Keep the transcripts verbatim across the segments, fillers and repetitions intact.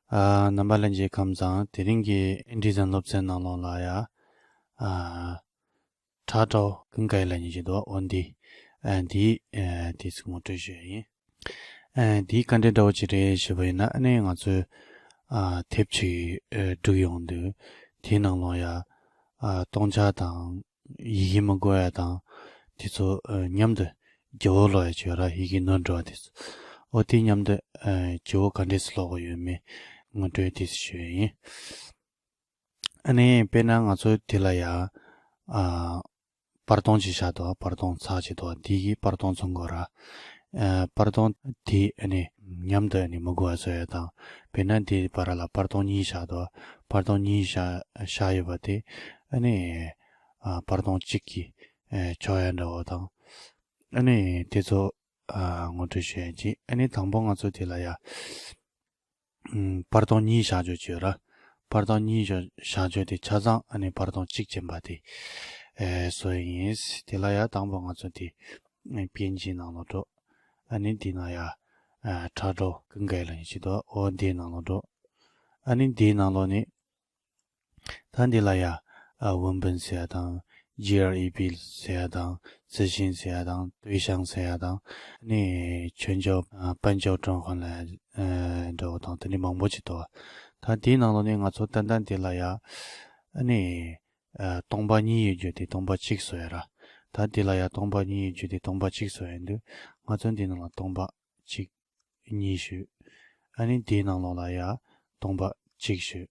ཨ། རྣམ་པ་ལྷན་རྒྱས་ཁམས་བཟང་། དེ་རིང་གི་ཨིན་ཌི་ཛན་སློབ་ཚན་ནང་ལོགས་ལ་ཡ། ཨ། ཁྲ་ཁྲའོ་ཀུན་དགའ་ལ་ཉེ་ཞིག་འདུག་འོ་འདི། ཨ། འདི། ཨ། དེ་ཚིག་ངོ་སྤྲོད་ཞུ་ཡ་ཡིན། ཨ། འདི་ག་འདྲའི་འདྲ་བོ་ཅིག་རེད་ཞུས་པ་ཡིན་ན། ཨ་ནི་ང་ཚོས། ཨ། དེབ་ཅིག་ཨ། བསྒྲིགས་ཡོང་དུས། དེའི་ནང་ལོགས་ཡ། ཨ། སྟོང་ཆ་དང་། ཡི་གེ་མི་དགོས་ཡ་དང་། དེ་ཚོ། ཨ། མཉམ་དུ་བརྗེ་བོ་ཀློག་ཡ་ཅིག་ཡོད་ར། ཡི་གེ་ནོར་འགྲོ་བ་དེ་ཚོ། འོ་དེ་མཉམ་དུ། ཨ། བརྗེ་བོ་ག་འདྲས་སེ་ཀློག་དགོས་ཡོད་མེད་ངོ་སྤྲོད་དེ་ཞུ་ཡ་ཡིན། ཨ་ནི་དཔེར་ན་ང་ཚོ་དེ་ལ་ཡ། ཨ། པར་སྟོང་ཅིག་བཞག་འདུག་པར་སྟོང་ཚར་ཅིག་འདུག་འདི་གི་པར་སྟོང་མཚོན་དགོས་ར། ཨ། པར་སྟོང་དེ་ཨ་ནི་མཉམ་དུ་ཨ་ནི་མི་དགོས་པ་བཟོ་ཡ་དང་། དཔེར་ན་འདི་བར་ལ་པར་སྟོང་གཉིས་བཞག་འདུག་པར་སྟོང་གཉིས་བཞག་བཞག་ཡོད་པ་དེ་ཨ་ནི། ཨ། པར་སྟོང་གཅིག་གི། ཨ། ཆགས་ཡ་འདྲ་བོ་དང་། ཨ་ནི་དེ་ཚོ། ཨ། ངོ་སྤྲོད་ཞུ་ཡ་ཅིག་ཨ་ནི་དང་པོ་ང་ཚོ་དེ་ལ་ཡ། ཨམ། པར་སྟོང་གཉིས་བཞག་ཆོག་ཅིག་ཡོད་ར། པར་སྟོང་གཉིས་བཞག་བཞག་ཆོག་དེ་ཆ་ཚང་ཨ་ནི་པར་སྟོང་གཅིག་ཅན་པ་དེ། ཨེ། བཟོ་ཡ་ཡིན། དེ་ལ་ཡ་དང་པོ་ང་ཚོ་དེ། ཨེ། པན་ཇི་ནང་ལོགས་འགྲོ། ཨ་ནི་དེ་ནང་ཡ། ཨ། ཁྲ་ཁྲའོ་ཀུན་དགའ་ལ་ཉེ་ཞིག་འདུག་འོ་དེའི་ནང་ལོགས་འགྲོ། ཨ་ནི་དེའི་ནང་ལོགས་ནས། ད་འདི་ལ་ཡ། ཨ། 文本 ཟེར་ཡ་དང་། 吉尔一笔 ཟེར་ཡ་དང་། 自信 ཟེར་ཡ་དང་། 对象 ཟེར་ཡ་དང་། ཨ་ནི་全球། ཨ། 板桥中环 ལ། ཨ། འདྲ་བོ་དང་དེ་འདྲ་མང་པོ་ཅིག་འདུག་ད་དེའི་ནང་ལོགས་ནས་ང་ཚོ་ཏན་ཏན་དེ་ལ་ཡ། ཨ་ནི། ཨ། སྟོང་པ་གཉིས་ཡོད་རྒྱུ་དེ་སྟོང་པ་གཅིག་བཟོ་ཡ་ར། ད་དེ་ལ་ཡ་སྟོང་པ་གཉིས་ཡོད་རྒྱུ་དེ་སྟོང་པ་གཅིག་བཟོ་ཡ་འདུག་ང་ཚོ་འདི་ནང་ལ་སྟོང་པ་གཅིག་གཉིས་ཞུ། ཨ་ནི་དེའི་ནང་ལོགས་ལ་ཡ་སྟོང་པ་གཅིག་ཞུ།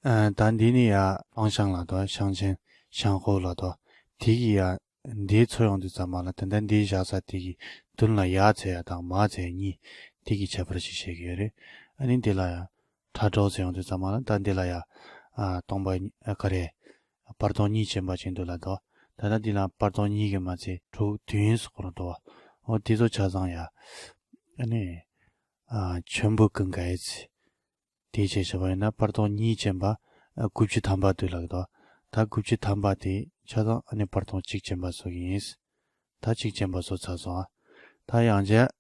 ཨ། ད་འདི་ནི་ཡ་方向 ལབ་དོ། 向前། 向后 ལབ་དོ། དེ་གི་ཡ། འདི་ཚོ་ཡོང་དུས་ཙམ་པ་ལ་ད་ལྟ་འདི་བཞག་ས་དེ་གི་མདུན་ལ་ཡ་ཟེར་ཡ་དང་མ་ཟེར་ཡ་གཉིས། དེ་གི་ཁྱད་པར་ཞིག་བཤད་ཀྱི་ཡོད་རེད། ཨ་ནི་འདི་ལ་ཡ། ཁྲ་ཁྲའོ་ཟེར་ཡོང་དུས་ཙམ་པ་ལ་ད་འདི་ལ་ཡ། ཨ། སྟོང་པ། ཨ། ག་རེ། པར་སྟོང་གཉིས་ཅན་པ་ཅིག་འདུག་ལབ་དོ། ད་ལྟ་འདི་ལ་པར་སྟོང་གཉིས་ཀྱི་མ་ཚད་དྲུག་བདུན་སོགས་རུ་འདུག་འོ་དེ་ཚོ་ཆ་ཚང་ཡ། ཨ་ནི། ཨ། 全部更改 ཡིན། དེ་བྱས་བྱས་པ་ཡིན་ན་པར་སྟོང་གཉིས་ཅན་པ། ཨ། དགུ་བཅུ་ཐམ་པ་འདུག་ལབ་ཀྱི་འདུག་ད་དགུ་བཅུ་ཐམ་པ་དེ་ཆ་ཚང་ཨ་ནི་པར་སྟོང་གཅིག་ཅན་པ་བཟོ་གི་ཡིན། ད་གཅིག་ཅན་པ་བཟོ་ཚར་སོང་ཨ། ད་ཡང་བསྐྱར་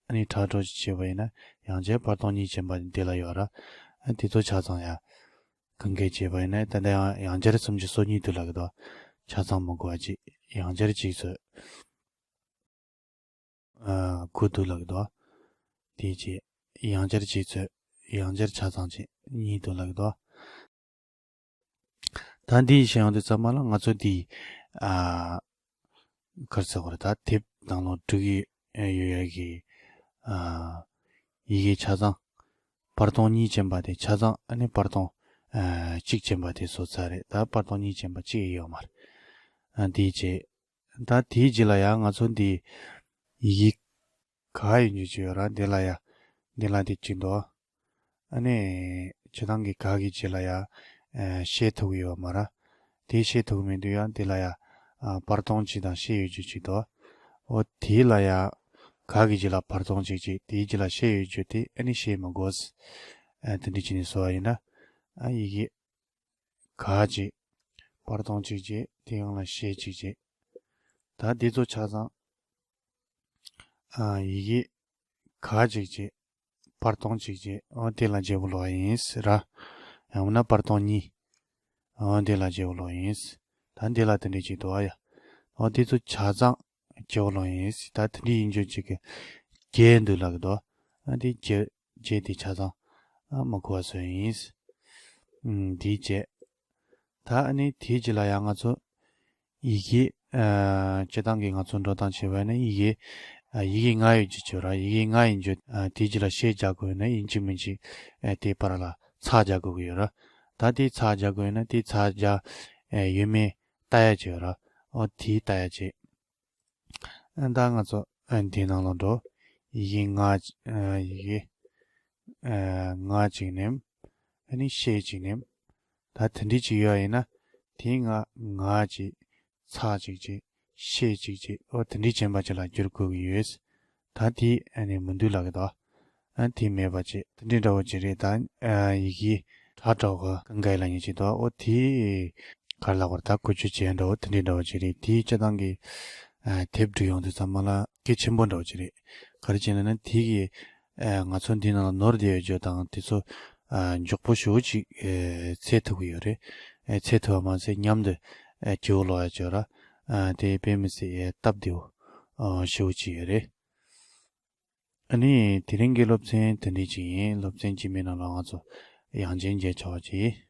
ཨ་ནི་ཁྲ་ཁྲའོ་ཅིག་བྱས་པ་ཡིན་ན་ཡང་བསྐྱར་པར་སྟོང་གཉིས་ཅན་པ་འདི་ལ་ཡོད་ར། ཨ། དེ་ཚོ་ཆ་ཚང་ཡ། གང་གས་བྱས་པ་ཡིན་ན་ད་ལྟ་ཡང་ཡང་བསྐྱར་སུམ་ཅུ་སོ་གཉིས་འདུག་ལབ་ཀྱི་འདུག་ཆ་ཚང་མི་དགོས་པ་ཅིག་ཡང་བསྐྱར་གཅིག་བཟོས། ཨ། དགུ་འདུག་ལབ་ཀྱི་འདུག་དེ་རྗེས་ཡང་བསྐྱར་གཅིག་བཟོས། ཡང་བསྐྱར་ཆ་ཚང་གཅིག་གཉིས་འདུག་ལབ་ཀྱི་འདུག་ད་འདི་བཤད་ཡོང་དུས་ཙམ་པ་ལ་ང་ཚོ་འདི། ཨ། ག་རེ་ཟེར་དགོས་རེད། ད་དེབ་ནང་ལོགས་བསྒྲིགས་ཡོད་ཡ་གི། ཨ། ཡི་གེ་ཆ་ཚང་། པར་སྟོང་གཉིས་ཅན་པ་དེ་ཆ་ཚང་ཨ་ནི་པར་སྟོང་། ཨ། གཅིག་ཅན་པ་དེ་བཟོས་ཚར་རེད། ད་པར་སྟོང་གཉིས་ཅན་པ་གཅིག་ཡོད་མ་རེད། ཨ། དེའི་རྗེས། ད་དེའི་རྗེས་ལ་ཡང་ང་ཚོ་འདི་ཡི་གེ་ག་ཡོད་རྒྱུ་ཅིག་ཡོད་ར། འདི་ལ་ཡ། འདི་ལ་འདི་གཅིག་འདུག་ཨ་ནི་སྤྱིར་བཏང་གི་ག་གི་རྗེས་ལ་ཡ། ཨ། ཤད་ཐུབ་ཀྱི་ཡོད་མ་ར། དེ་ཤད་ཐུབ་ཀྱི་མེད་དུས་ཡང་དེ་ལ་ཡ། ཨ། པར་སྟོང་གཅིག་དང་ཤད་ཡོད་རྒྱུ་གཅིག་འདུག་འོ་དེ་ལ་ཡ། ག་གི་རྗེས་ལ་པར་སྟོང་གཅིག་གཅིག་དེའི་རྗེས་ལ་ཤད་ཡོད་རྒྱུ་དེ་ཨ་ནི་ཤད་མི་དགོས། ཨ། དེ་འདྲ་བྱས་ནས་བཟོ་བ་ཡིན་ན། ཨ། ཡི་གེ་ག་གཅིག་པར་སྟོང་གཅིག་གཅིག་དེ་ཡང་ལ་ཤད་གཅིག་གཅིག་ད་དེ་ཚོ་ཆ་ཚང་། ཨ། ཡི་གེ་ག་གཅིག་གཅིག་པར་སྟོང་གཅིག་གཅིག་འོ་དེ་ལ་བརྗེ་པོ་ཀློག་ཡ་ཡིན་ཟེར་ར། ཡང་མིན་ན་པར་སྟོང་གཉིས། འོ་དེ་ལ་བརྗེ་པོ་ཀློག་ཡ་ཡིན། ད་འདི་ལ་དེ་འདྲ་ཅིག་འདུག་ཨ་ཡ། འོ་དེ་ཚོ་ཆ་ཚང་བརྗེ་པོ་ཀློག་ཡ་ཡིན། ད་དེ་འདྲ་ཡིན་རྒྱུ་ཅིག་གི་བརྒྱད་འདུག་ལབ་ཀྱི་འདུག་ཨ། དེ་བརྒྱད་བརྒྱད་དེ་ཆ་ཚང་། ཨ། མི་དགོས་པ་བཟོས་ཡིན། ཨུམ། དེའི་རྗེས། ད་ཨ་ནི་དེའི་རྗེས་ལ་ཡང་ང་ཚོ་ཡི་གེ་ཨ། སྤྱིར་བཏང་གི་ང་ཚོ་འགྲོ་སྟངས་བྱས་པ་ཡིན་ན་ཡི་གེ་ཨ། ཡི་གེ་ལྔ་ཡོད་རྒྱུ་ཅིག་ཡོད་ར། ཡི་གེ་ལྔ་ཡིན་རྒྱུ། ཨ། དེའི་རྗེས་ལ་ཤད་རྒྱག་དགོས་ན་ཡིན་གཅིག་མིན་གཅིག་ཨ། དེའི་བར་ལ་ཚེག་རྒྱག་དགོས་ཀྱི་ཡོད་ར། ད་དེའི་ཚེག་རྒྱག་དགོས་ན་དེའི་ཚེག་རྒྱག་ཨ། ཡོད་མེད་ལྟ་ཡ་ཅིག་ཡོད་ར། འོ་དེའི་ལྟ་ཡ་ཅིག་ཨ། ད་ང་ཚོ་ཨ། འདིའི་ནང་ལ་འགྲོ། ཡི་གེ་ལྔ། ཨ། ཡི་གེ་ཨ། ལྔ་གཅིག་ནེམ། ཨ་ནི་ཤད་གཅིག་ནེམ། ད་དེ་འདྲ་ཅིག་ཡོད་ཡིན་ན། དེའི་ལྔ་ལྔ་གཅིག་ཚེག་གཅིག་གཅིག་ཤད་གཅིག་གཅིག་འོ་དེ་འདྲ་ཅན་པ་ཅིག་ལ་བསྒྱུར་དགོས་ཀྱི་ཡོད། ད་དེ་ཨ་ནི་མི་འདུག་ལབ་ཀྱི་འདུག་ཨ། དེ་མེད་པ་ཅིག་དེ་འདྲ་འདྲ་བོ་ཅིག་རེད། ད་ཨ། ཡི་གེ་ཁྲ་ཁྲའོ་གི་ཀུན་དགའ་ལ་ཉེ་ཅིག་འདུག་འོ་དེ་ག་རེ་ལབ་དགོས་རེད། ད་བཀོལ་སྤྱོད་བྱེད་ཡ་འདྲ་བོ་དེ་འདྲ་འདྲ་བོ་ཅིག་རེད། དེ་སྤྱིར་བཏང་གི་ཨ། དེབ་བསྒྲིགས་ཡོང་དུས་ཙམ་པ་ལ་གལ་ཆེན་པོ་འདྲ་བོ་ཅིག་རེད། ག་རེ་བྱས་ན་ན་དེ་གི་ ཨ་ང་ཚོ་འདི་ནང་ལ་ནོར་བསྡད་ཡོད་རྒྱུ་དང་དེ་ཚོ་ཨ་མགྱོགས་པོ་ཞེ་པོ་ཅིག་ཨ་འཚོལ་ཐུབ་ཀྱི་ཡོད་རེད། ཨ་འཚོལ་ཐུབ་པ་མ་ཟད་མཉམ་དུ་ཨ་བྱེའུ་ལོག་ཡ་བྱོས་ར། ཨ་དེ་དཔེ་མི་སྲིད་ཨ་སྟབས་བདེ་པོ་ཨ་ཞེ་པོ་ཅིག་ཡོད་རེད། ཨ་ནི་དེ་རིང་གི་སློབ་ཚན་དེ་འདྲ་ཅིག་ཡིན། སློབ་ཚན་རྗེས་མའི་ནང་ལ་ང་ཚོ་ཡང་ཅིན་མཇལ་ཆོག་ཅིག